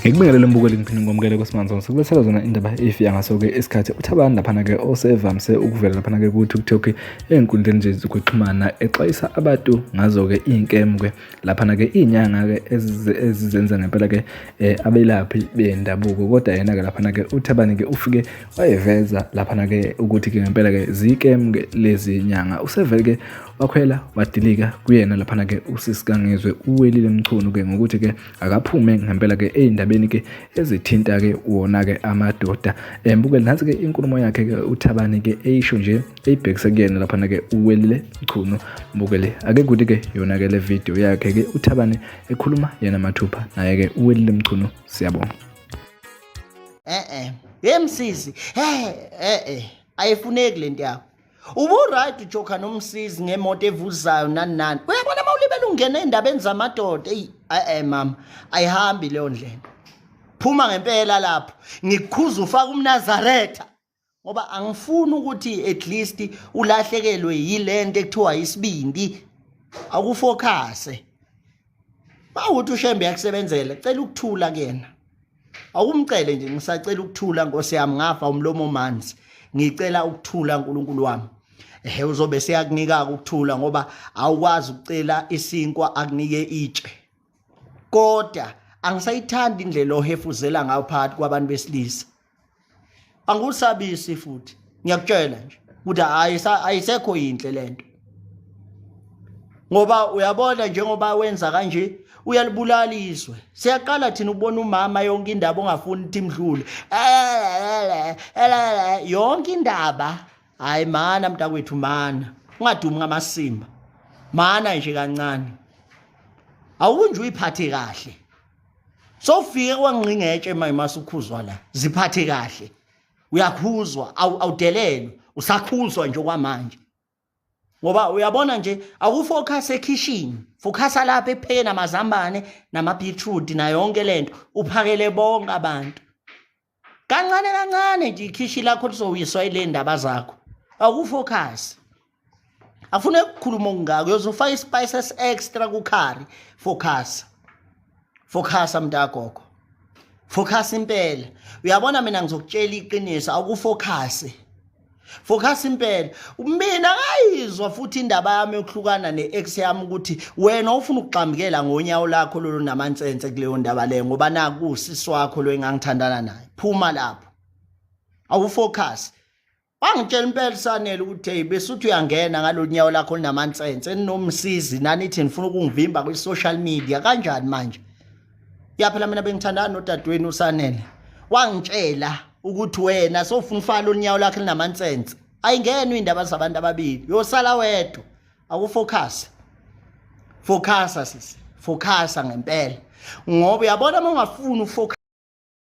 Ngikubingelele mbukeli ngiphinde ngomukele kuSimanzo sikulethela zona indaba efika ngaso-ke isikhathi uThabani laphana-ke osevamise ukuvela laphana-ke ku-TikTok ey'nkundleni nje zokuxhumana exwayisa abantu ngazo-ke iy'nkemu-ke laphana-ke iy'nyanga-ke ezizenza ngempela-ke um abelaphi bendabuko kodwa yena-ke laphana-ke uthabani-ke ufike wayeveza laphana-ke ukuthi-ke ngempela-ke ziyikemu-ke lezi nyanga usevele-ke wakhwela wadilika kuyena laphana-ke usisi kangizwe uwelile mchunu-ke ngokuthi-ke akaphume ngempela-ke ey'ndabeni-ke ezithinta-ke wona-ke amadoda um mbukeli nansi-ke inkulumo yakhe-ke uthabani-ke eyisho nje eyibhekise kuyena laphana-ke uwelile mchunu mbukeli ake kuthi-ke yona-ke le video yakhe-ke uthabane ekhuluma yena mathupha naye-ke uwelile mchunu siyabonga. Eh eh msizi eh eh eh ayifuneki lento yakho. Ubu right ujoka nomsizi ngemoto evuzayo nani nani. Uyabona mawulibela ungena endabeni zamadoda ey eh eh mama ayihambi leyo ndlela. Phuma ngempela lapho ngikukhuza ufaka umNazaretha. Ngoba angifuni ukuthi at least ulahlekelwe yilento ekuthiwa isibindi akufocuse. Mawuthi uShembe yakusebenzela cela ukuthula kuyena. Awumcele nje ngisacela ukuthula Nkosi yami ngafa umlomo manzi ngicela ukuthula uNkulunkulu wami. Ehe uzobe seyakunika ukuthula ngoba awukwazi ukucela isinkwa akunike itshe. Kodwa angisayithandi indlela ohefuzela ngayo phakathi kwabantu besilisa. Angikusabisi futhi ngiyakutshela nje ukuthi ayisekho yinhle lento. Ngoba uyabona njengoba wenza kanje uyalibulala izwe. Siyaqala thina ukubona umama yonke indaba ongafuni ukuthi imdlule. Yonke indaba hayi mana mntakwethu mana ungadumi ngamasimba. Mana nje kancane. Awunje uyiphathe kahle. Sofike kwangqingetshe manje masukhuzwa la. Ziphathe kahle. Uyakhuzwa awudelelwa usakhuzwa nje okwamanje. Ngoba uyabona nje awufocus ekhishini, focusa lapha ekuphekeni amazambane nama-beetroot nayo yonke lento, uphakele bonke abantu. Kancane kancane nje ikhishi lakho lizowiswa ile ndaba zakho. Awufocus. Afuna ukukhuluma okungako uyozofaka i-spices extra ku-curry. Focus. Focus mntagogo. Focus impela. Uyabona mina ngizokutshela iqiniso awukufocus. Focus impela. Mina ngayizwa futhi indaba yami yokuhlukana ne-ex yami ukuthi wena ufuna ukugxambukela ngonyawo lakho lolu namansense kuleyo ndaba leyo ngoba naku usisi wakho lo engangithandana naye. Phuma lapho. Awufocus. Wangitshela impela Sanele ukuthi hey besuthi uyangena ngalolu nyawo lakho olinamansense eninomsizi nanithi nifuna ukungivimba kwi-social media kanjani manje? Ya phela mina bengithandana nodadewenu uSanele. Wangitshela ukuthi wena sofuna ufaka lolu nyawo lakho elinamansense. Ayingenwa indaba zabantu ababili. Uyosala wedwa. Awufocus. Focusa sisi. Focusa ngempela. Ngoba uyabona uma ungafuni ufocus